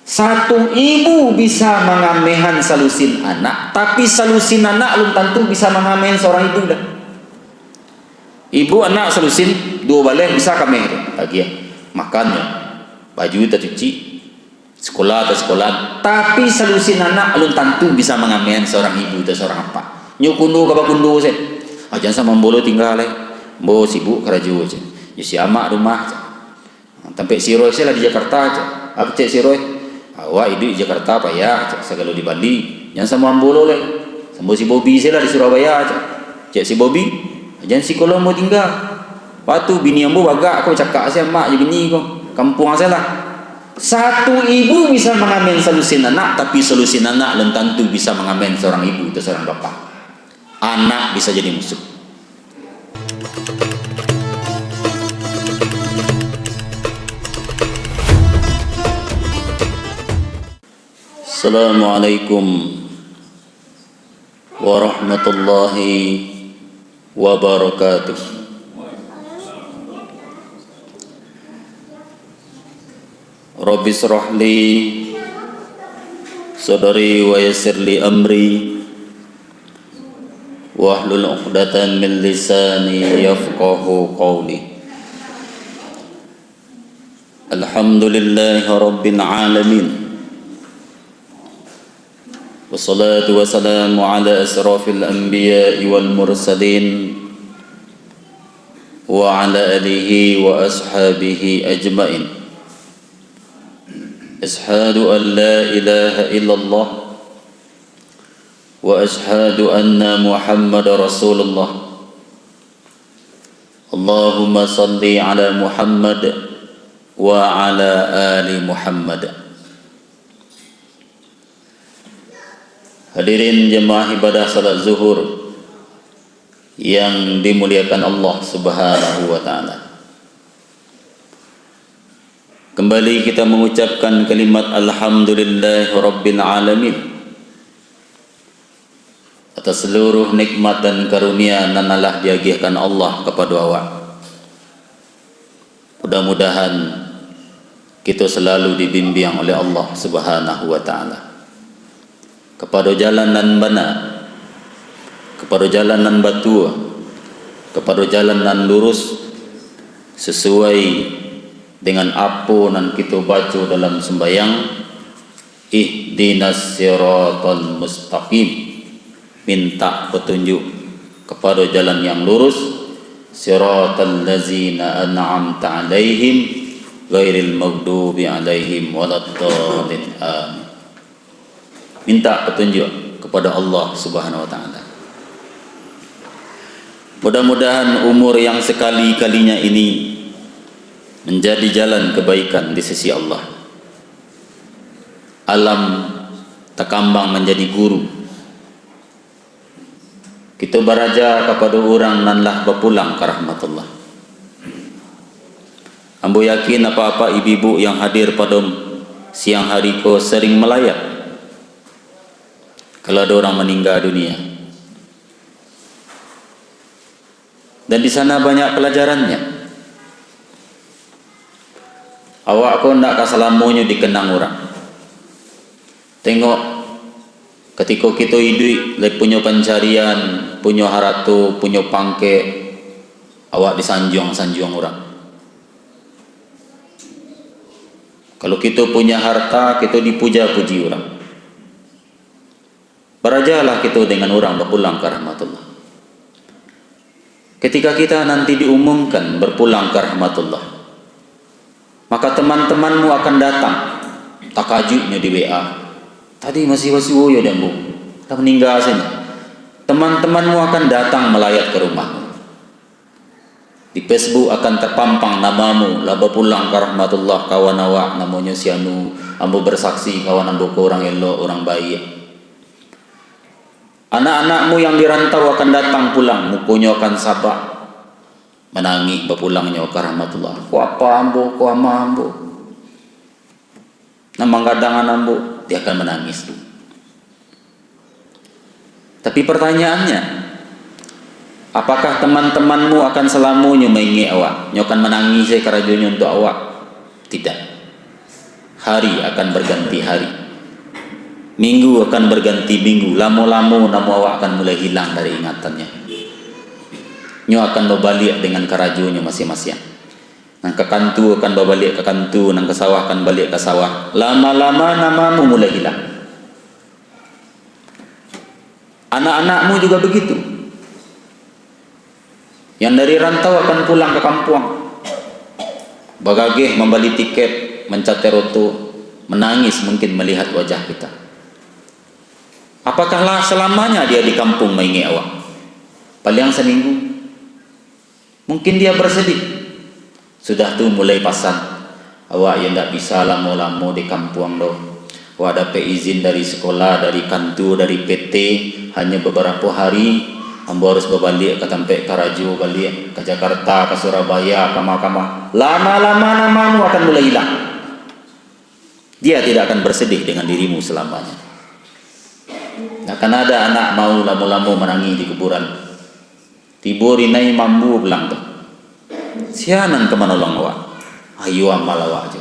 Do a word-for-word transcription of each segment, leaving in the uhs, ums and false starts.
Satu ibu bisa mangamehan salusin anak, tapi salusin anak alun tantu bisa mangamehan saurang ibu doh. Ibu anak salusin, duo baleh bisa kameh tu, agiah. Makan nyo, baju tacuci, sekolah tasikolah, tapi salusin anak alun tantu bisa mangamehan saurang ibu atau saurang apak. Nyo kundo ka bakundo se. "Ah, jan samo ambo lo tingga lai. Ambo sibuk karajo," cek. "Nyo si amak rumah," cek. "Tampek si Roy se lah di Jakarta," cek. "Apo cek si Roy?" "Awak iduik di Jakarta payah," cek, "sagalo dibali. Jan samo ambo lo lai. Samo si Bobi se lah di Surabaya," cek. Cek si Bobi, "Jan siko lo ambo tingga. Patu bini ambo bagak ko, cakak se amak jo bini ko. Kampuang se lah." Satu ibu bisa mangamen salusin anak, tapi salusin anak alun tantu bisa mangamen saurang ibu atau saurang bapak. Anak bisa jadi musuh. Assalamualaikum warahmatullahi wabarakatuh. Rabbi israh li sadri wa yassir li amri wahlul uqdatan min lisani yafqahu qawli. Alhamdulillahi rabbil alamin. Wassalatu wassalamu ala asyrafil anbiya'i wal mursalin, wa ala alihi wa ashabihi ajmain. Asyhadu an la ilaha illallah, wa asyhadu anna Muhammadar Rasulullah. Allahumma salli ala Muhammad wa ala ali Muhammad. Hadirin jamaah ibadah salat Zuhur yang dimuliakan Allah Subhanahu wa Ta'ala. Kembali kita mengucapkan kalimat Alhamdulillahirabbil alamin atas seluruh nikmat dan karunia nan alah diagiahkan Allah kapado awak. Mudah-mudahan kito salalu dibimbiang oleh Allah Subhanahu wa Ta'ala kapado jalan nan bana, kapado jalan nan batua, kapado jalan nan lurus, sasuai dengan apo nan kito baco dalam sumbayang, "Ihdinas siratal mustaqim." Mintak patunjuk kapado jalan yang lurus, siratal ladzina an'amta 'alaihim, ghairil maghdubi 'alaihim waladdallin. Amin. Mintak patunjuk kapado Allah Subhanahu wa Ta'ala. Mudah-mudahan umur yang sakali-kalinya ini manjadi jalan kebaikan di sisi Allah. Alam takambang manjadi guru. Kito baraja kapado urang nan lah bapulang ka rahmatullah. Ambo yakin, apak-apak, ibu-ibu yang hadir pado siang hari ko sering malayat, kalau ado urang maningga dunia. Dan di sana banyak pelajarannya. Awak ko ndak ka salamonyo dikenang urang. Tengok, katiko kito iduik, lai punyo pancarian, punyo harato, punyo pangkek, awak disanjuang-sanjuang urang. Kalau kito punya harta, kito dipuja-puji urang. Barajalah kito dengan urang bapulang ka rahmatullah. Ketika kita nanti diumumkan berpulang ka rahmatullah, maka teman-temanmu akan datang, takajuiknyo di W A. "Tadi masih basuo yo di ambo, lah maningga sajo." Teman-temanmu akan datang malayat ka rumahmu. Di Facebook akan tapampang namamu, "Lah bapulang ka rahmatullah kawan awak, namonyo si Anu, ambo basaksi kawan ambo ko urang elok, urang baiak." Anak-anakmu yang di rantau akan datang pulang, mukonyo akan sabak, manangih bapulangnyo ka rahmatullah. "Ko apa ambo, ko ama ambo, nan manggadangan ambo," dia akan manangih tu. Tapi pertanyaannya, apakah teman-temanmu akan salamonyo maingek awak? Nyo akan manangih sajo karajonyo untuak awak? Tidak. Hari akan berganti hari. Minggu akan berganti minggu. Lamo-lamo namo awak akan mulai hilang dari ingatannyo. Nyo akan babaliak dengan karajonyo masiang-masiang. Nan ka kantua akan babaliak ka kantua, nan ka sawah akan baliak ka sawah. Lama-lama namamu mulai hilang. Anak-anakmu juga begitu. Yang dari rantau akan pulang ka kampuang. Bagageh mambali tiket, mancater oto, manangih mungkin malihat wajah kita. Apakah lah salamanya dia di kampuang maingek awak? Paliang saminggu. Mungkin dia bersedih. Sudah tu mulai pasan, "Awak yo ndak bisa lamo-lamo di kampuang doh. Awak dapek izin dari sekolah, dari kantua, dari P T, hanyo babarapo hari, ambo harus babaliak ka tampek karajo baliak, ka Jakarta, ka Surabaya, kama-kama." Lama-lama namamu akan mulai ilang. Dia tidak akan bersedih dengan dirimu selamanya. Ndak akan ada anak mau lamo-lamo manangih di kuburan. Tibo rinai mambu pulang tu. Sia nan ka manolong awak? Ayo amal awak jo.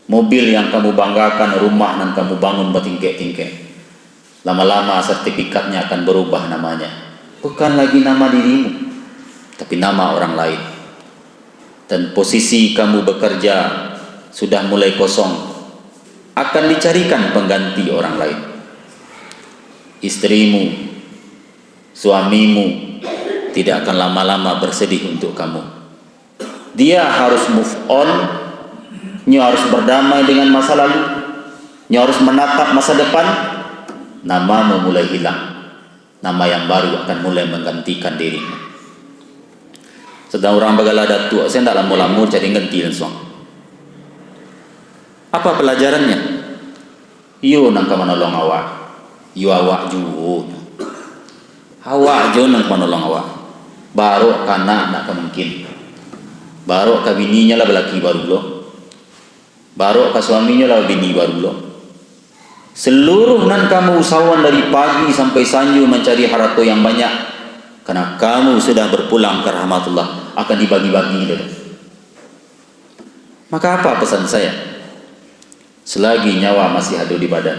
Mobil yang kamu banggakan, rumah nan kamu bangun batingkek-tingkek, lama-lama sertifikatnya akan berubah namanya. Bukan lagi nama dirimu, tapi nama orang lain. Dan posisi kamu bekerja sudah mulai kosong, akan dicarikan pengganti orang lain. Istrimu, suamimu tidak akan lama-lama bersedih untuk kamu. Dia harus move on, nyo harus berdamai dengan masa lalu, nyo harus menatap masa depan, namamu mulai hilang. Nama yang baru akan mulai menggantikan dirimu. Sedang urang bagala datuak, sia ndak lamo-lamo cari ganti lansuang. Apa pelajarannya? Iyo nan ka manolong awak, iyo awak juo nyo. Awak juo nan ka manolong awak. Barok ka anak ndak ka mungkin. Barok ka bininyo lah balaki baru lo. Barok ka suaminyo lah bini baru lo. Seluruh nan kamu usahoan dari pagi sampai sanjo mancari harato yang banyak, karena kamu sudah berpulang ka rahmatullah, akan dibagi-bagi dulu. Maka apa pesan saya? Selagi nyawa masih ado di badan,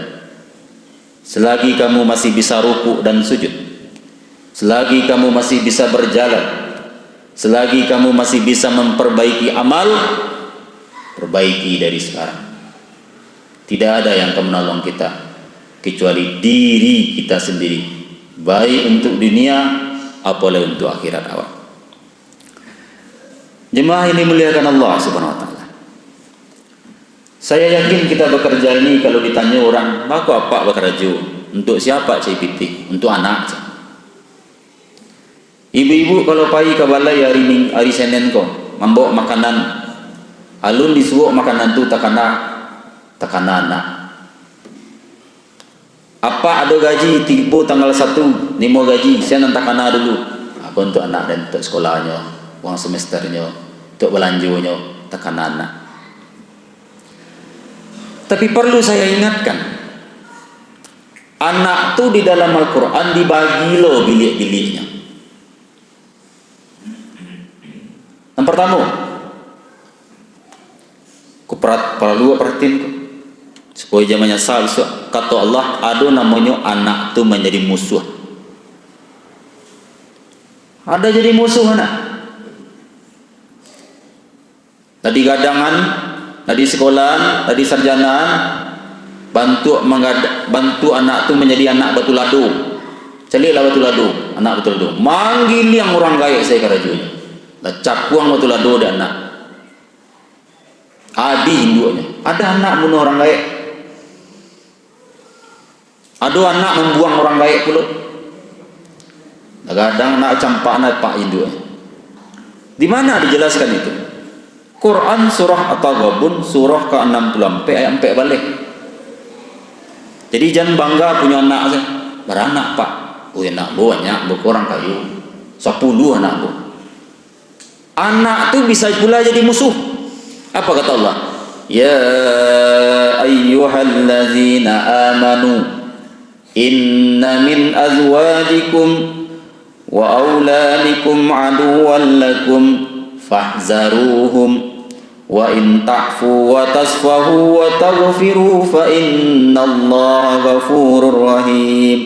selagi kamu masih bisa rukuk dan sujud, selagi kamu masih bisa berjalan, selagi kamu masih bisa memperbaiki amal, perbaiki dari sekarang. Tidak ada yang akan menolong kita kecuali diri kita sendiri, baik untuk dunia, apalagi untuk akhirat awak. Jemaah yang dimuliakan Allah Subhanahu wa Taala. Saya yakin kita bekerja ini, kalau ditanyo urang, "Baa kok apak bakarajo? Untuk sia apak cari pitih?" "Untuk anak," cek. Ibu-ibu kalau pai ka balai ari Ming-, ari Senen ko, mambawok makanan, alun disuok makanan tu takana, takana anak. Apak ado gaji tibo tanggal satu, nimo gaji, sia nan takana dulu. Ako untuak anak den, untuak sekolahnyo, uang semesternyo, untuak balanjonyo, takana anak. Tapi perlu saya ingatkan, anak tu di dalam Al-Quran dibagi lo biliak-biliaknyo. Yang pertamo, ku perat-, paralu awak paratin ko, supayo jan manyasa isuak. Kato Allah, ado namonyo anak tu manjadi musuah. Ado jadi musuh anak. Lah digadangan, lah disekolahan, lah disarjanaan, bantuak manggad-, bantuak anak tu manjadi anak batulado. Caliaklah batulado, anak batulado. Manggiliang urang gaek sajo karajonyo. Lah cakuang batulado dek anak. Abih induaknyo. Ado anak bunuah urang gaek. Ado anak mambuang urang gaek pulo. Kadang anak campak anak pak induak. Di mana dijelaskan itu? Quran surah At-Taghabun, surah ka anam puluah ampek, ayat ampek baleh. Jadi jan bangga punyo anak se. Baranak, Pak? Ui, anak ambo banyak, ambo ko urang kayo. Sapuluah anak ambo. Anak tu bisa pula jadi musuh. Apa kata Allah? "Ya ayyuhallazina amanu, inna min azwajikum wa auladikum aduwwan lakum fahzaruhum." Wa in ta'fu wa tasfahu wa taghfiru fa innallaha ghafurur rahim.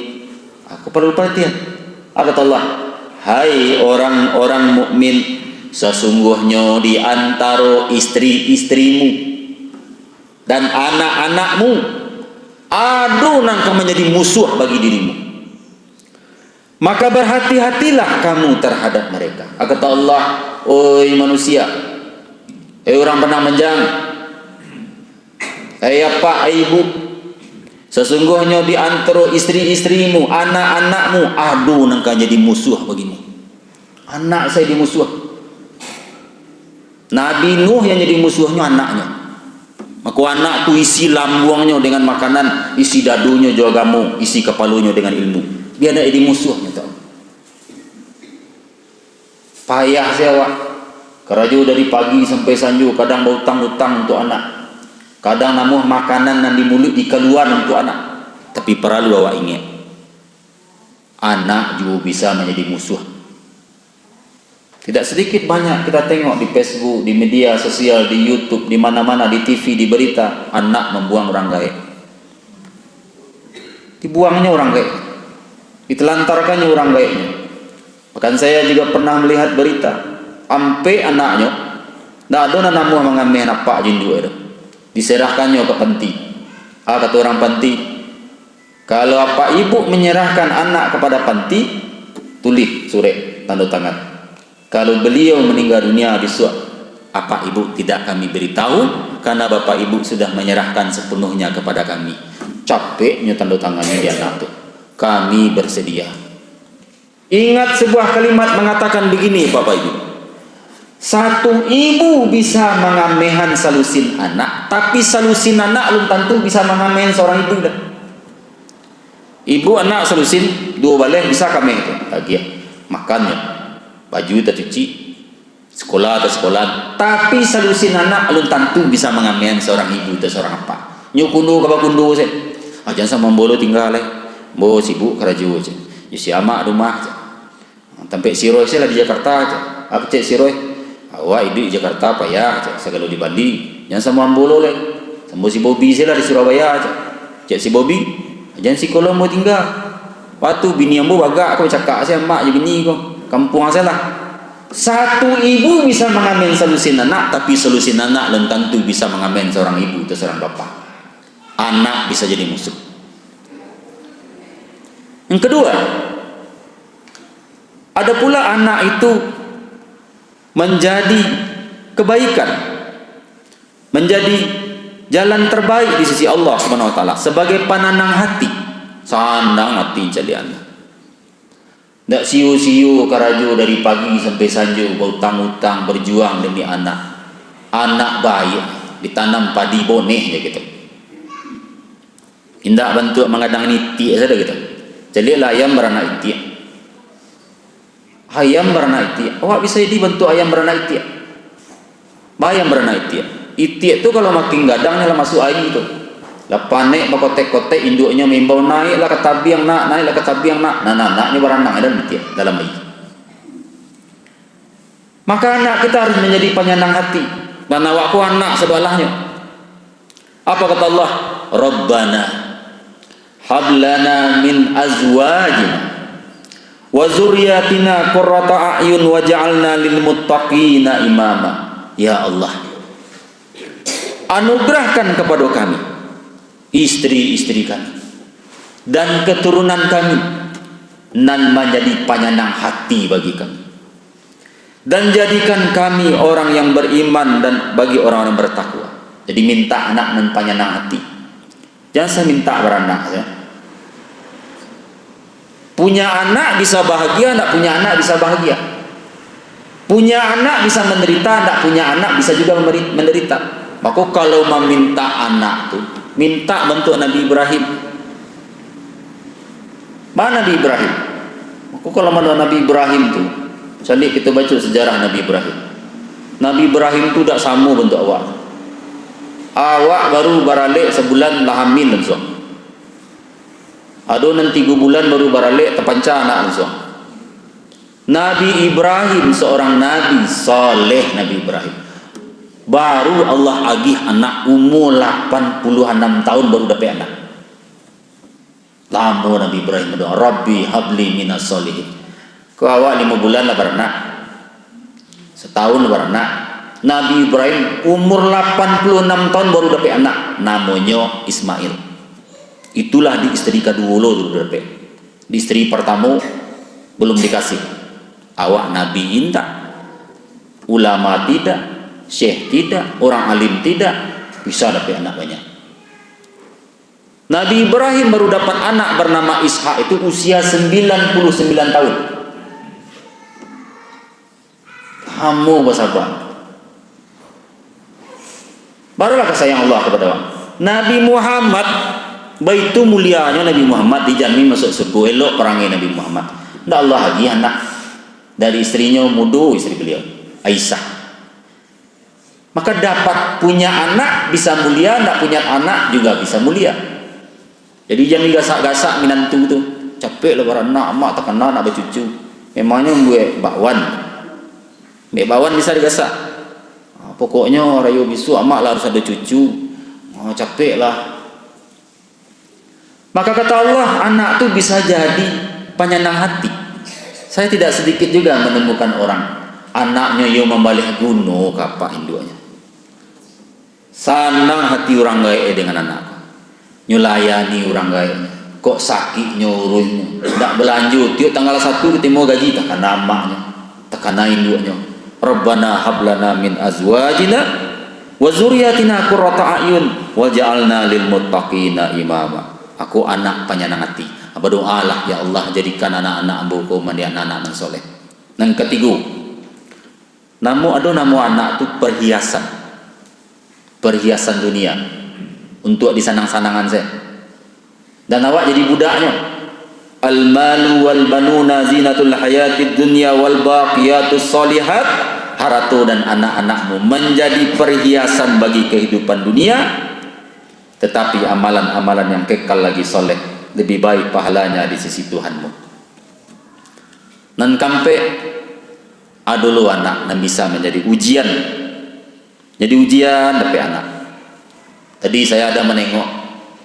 Aku perlu perhatian. Apa kata Allah? Hai orang-orang mukmin, sesungguhnya di antara istri-istrimu dan anak-anakmu, ado nan ka manjadi musuh bagi dirimu. Maka berhati-hatilah kamu terhadap mereka. Kata Allah, oi manusia, eh orang Padang Panjang, eh apak, eh ibu, sesungguhnya di antara istri-istrimu, anak-anakmu, ado nan ka jadi musuh bagimu. Anak sajo dimusuh. Nabi Nuh yang jadi musuhnyo anaknyo. Mako anak tu isi lambuangnyo dengan makanan, isi dadonyo jo agamo, isi kapalonyo dengan ilmu. Bia ndak jadi musuhnyo tu. Payah se awak. Karajo dari pagi sampai sanjo, kadang bautang-utang untuak anak. Kadang namuah makanan nan di muluik dikaluan untuak anak. Tapi paralu awak ingek, anak juo bisa manjadi musuh. Tidak sedikit banyak kita tengok di Facebook, di media sosial, di YouTube, di mana-mana, di T V, di berita, anak mambuang urang gaek. Dibuangnyo urang gaek. Ditelantarkannyo urang gaeknyo. Bahkan saya juga pernah melihat berita, ampek anaknyo, ndak ado nan namuah mangameh apak jo induak tu. Diserahkannyo ka panti. Ah, kato urang panti, kalau apak ibu menyerahkan anak kepada panti, tulih surek tanda tangan. Kalau beliau meninggal dunia bisuak, apak ibu tidak kami beritahu, karena bapak ibu sudah menyerahkan sepenuhnya kepada kami. Capeknyo tanda tangannya di anak tu. Kami bersedia. Ingat sebuah kalimat mengatakan begini, Bapak Ibu. Satu ibu bisa mangamehan salusin anak, tapi salusin anak alun tantu bisa mangamehan seorang ibu dah. Ibu anak salusin, duo baleh bisa kameh tu. Tagiah makannyo, baju tacuci, sekolah atau sekolah. Tapi salusin anak alun tantu bisa mangamehan seorang ibu atau seorang apak. Nyo kundo ka bakundo se. Ah, jan samo ambo lo tingga lai. Ambo sibuk karajo se. Yo si amak rumah se. Tampek si Roy se lah di Jakarta se. Apo cek si Roy? Awak iduik di Jakarta payah se. Sagalo dibali. Jan samo ambo lo lai. Samo si Bobi se lah di Surabaya se. Cek si Bobi. Jan siko lo ambo tingga. Waktu bini ambo bagak ko bacakak se amak jo bini ko. Kampuang se lah. Satu ibu bisa mangamen salusin anak, tapi salusin anak alun tantu bisa mangamen seorang ibu atau seorang bapak. Anak bisa jadi musuh. Yang kedua, ada pula anak itu menjadi kebaikan, menjadi jalan terbaik di sisi Allah Subhanahu wa Taala sebagai pananang hati. Sanang hati caliak anak. Ndak sio-sio karajo dari pagi sampai sanjo, bautang-utang, berjuang demi anak. Anak baiak, ditanam padi boneh je gitu. Indak bantuak mangadang itiak sajo gitu. Caliaklah ayam baranak itiak. Ayam baranak itiak. Awak bisa jadi bantuak ayam baranak itiak. Bayang baranak itiak. Itiak tu kalau makin gadang, nyo lah masuak aia tu. Lah panek bakotek-kotek induaknyo maimbau, "Naiklah ka tabiang, Nak, naiklah ka tabiang, Nak." Nah, nah, naknyo baranang dalam itiak, dalam aia. Maka anak kita harus menjadi panyanang hati. Dan awak ko anak sabalahnyo. Apa kata Allah? "Rabbana hab lana min azwajina wa zurriyatina qurrata a'yun waj'alna lil muttaqina imama." Ya Allah, anugerahkan kepada kami istri-istri kami dan keturunan kami nan manjadi panyanang hati bagi kami. Dan jadikan kami orang yang beriman dan bagi orang-orang bertakwa. Jadi, minta anak nan panyanang hati. Jangan samintak baranak, ya. Punya anak bisa bahagia, ndak punya anak bisa bahagia. Punya anak bisa menderita, ndak punya anak bisa juga memberi-, menderita. Maka kalau meminta anak tu, minta bantuak Nabi Ibrahim. Mana Nabi Ibrahim? Mako, kalau mano Nabi Ibrahim tu, caliak kito baco sejarah Nabi Ibrahim. Nabi Ibrahim tu dak samo bantuak awak. Awak baru baralek sabulan lah hamil lansuang. Ado nan tigo bulan baru baralek, tapanca anak lansuang. Nabi Ibrahim seorang nabi saleh, Nabi Ibrahim. Baru Allah agih anak, umur lapan puluh anam tahun baru dapek anak. Lamo Nabi Ibrahim badoa, "Rabbi habli minas sholihin." Ko awak limo bulan lah baranak. Satahun lah baranak. Nabi Ibrahim umur lapan puluh anam tahun baru dapek anak, namonyo Ismail. Itulah di isteri kaduo lo tu dapek. Di isteri partamo belum dikasih. Awak nabi indak, ulama tidak, syekh tidak, orang alim tidak, bisa dapek anak banyak. Nabi Ibrahim baru dapat anak bernama Ishak itu usia sembilan puluh sembilan tahun. Lamo basaba. Barulah kasayang Allah kepada awak. Nabi Muhammad, baitu mulianyo Nabi Muhammad, dijamin masuk surga, elok parangai Nabi Muhammad. Ndak Allah agih anak dari isterinyo, mudo isteri beliau, Aisyah. Maka dapat punya anak bisa mulia, ndak punya anak juga bisa mulia. Jadi jan digasak-gasak minantu tu. Capek lah baranak, amak takana nak bacucu. Memangnya mambuek bakwan. Mambuek bakwan bisa digasak. Ah, pokoknyo rayo bisuak amak lah harus ado cucu. Ah, capek lah. Maka kata Allah, anak tu bisa jadi panyanang hati. Saya tidak sedikit juga menemukan orang, anaknyo iyo mambaleh guno ka apak induaknyo. Sanang hati urang gaek e dengan anak. Nyo layani urang gaek. Kok sakiknyo urunnyo. Ndak balanjo. Tiok tanggal satu katimo gaji, takana amaknyo. Takana induaknyo. "Rabbana hablana min azwajina wa zuriyatina qurrata a'yun waj'alna lil muttaqina imama." Aku anak panyanang hati. Badoalah, "Ya Allah, jadikan anak-anak ambo ko manjadi anak-anak nan soleh." Nan katigo, namo, ado namo anak tu perhiasan. Perhiasan dunia. Untuak disanang-sanangan sajo. Dan awak jadi budaknyo. "Al-malu wal banuna zinatul hayatid dunya wal baqiyatus sholihat." Harato dan anak-anakmu manjadi perhiasan bagi kehidupan dunia, tetapi amalan-amalan yang kekal lagi soleh lebih baik pahalanya di sisi Tuhanmu. Nan kampek, ado lo anak nan bisa manjadi ujian. Jadi ujian dapek anak. Tadi saya ada manengok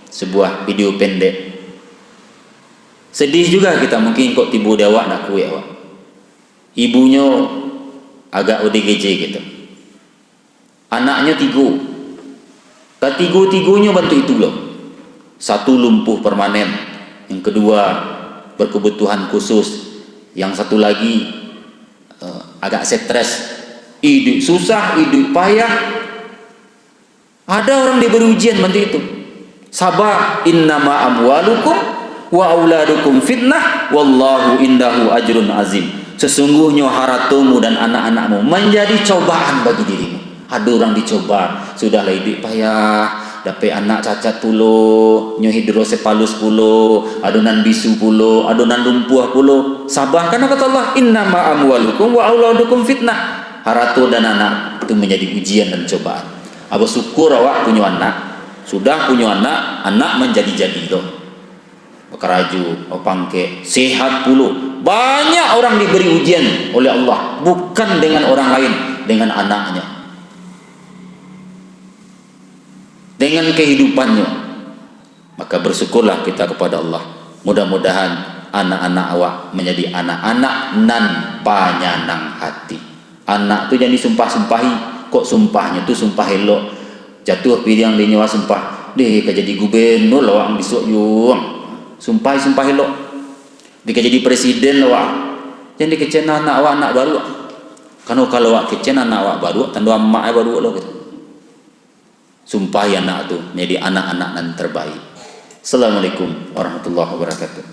sebuah video pendek. Sedih juga kita mungkin kok tibo di awak, ndak kuek awak. Ibunyo agak O D G J gitu. Anaknyo tigo. Katigo-tigonyo bantuak itu lo. Satu lumpuh permanen, yang kedua berkebutuhan khusus, yang satu lagi, eh, agak stres. Iduik susah, iduik payah. Ada orang diberi ujian bantuak itu. Saba, "Innama amwalukum wa auladukum fitnah, wallahu indahu ajrun azim." Sesungguhnya haratomu dan anak-anakmu menjadi cobaan bagi dirimu. Ada orang dicoba, sudah lah iduik payah, dapek anak cacat pulo, nyo hidrosefalus pulo, ado nan bisu pulo, ado nan lumpuah pulo. Saba, karena kata Allah, "Innama amwalukum wa auladukum fitnah." Harato dan anak itu menjadi ujian dan cobaan. Abo syukur awak punyo anak. Sudah punyo anak, anak manjadi-jadi tu. Bakarajo, bapangkek, sehat pulo. Banyak orang diberi ujian oleh Allah, bukan dengan orang lain, dengan anaknya. Dengan kehidupannya. Maka bersyukurlah kita kepada Allah. Mudah-mudahan anak-anak awak menjadi anak-anak nan panyanang hati. Anak tu jan disumpah-sumpahi, kok sumpahnyo tu sumpah elok. Jatuah piriang di nyo sumpah, "Deh, ka jadi gubernur lah awak bisuak juo." Sumpahi sumpah elok. "Deh, ka jadi presiden lah awak." Jan dikecekan anak awak, anak baruak. Karano kalau awak kecekan anak awak baruak, tando amak e baruak lo gitu. Sumpahi anak tu, jadi anak-anak nan terbaik. Assalamualaikum warahmatullahi wabarakatuh.